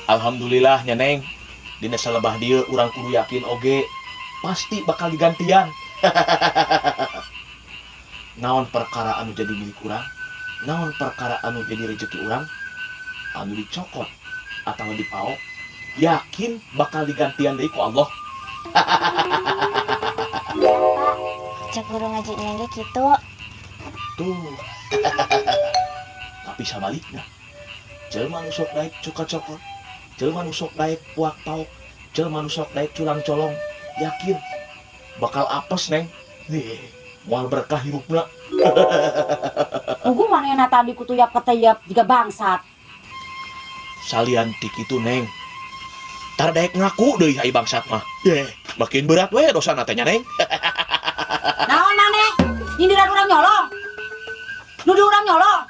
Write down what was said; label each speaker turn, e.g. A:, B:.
A: Alhamdulillah nya, Neng. Dina salebah dieu urang kudu yakin oge pasti bakal digantian. Naon perkara anu jadi milik urang, naon perkara anu jadi rezeki urang, anu dicokot atau dipaok, yakin bakal digantian deui ku Allah.
B: Iya, Pak. Cek guru ngaji ge kitu.
A: Tuh. Tapi sabalikna, jelema nu sok daek cokot-cokot, jelema nu sok daek puak paok, jelema nu sok daek culang colong, yakin bakal apes, Neng. Nih, moal berkah hirupna.
C: Puguh manehna tadi kutuyap keteyap jiga bangsat.
A: Salian ti kitu, Neng. Tar daek ngaku deui ai bangsat mah. Ye, makin berat we dosana teh nya, Neng.
C: Naon maneh? Nyindiran urang nyolong. Nuduh urang nyolong.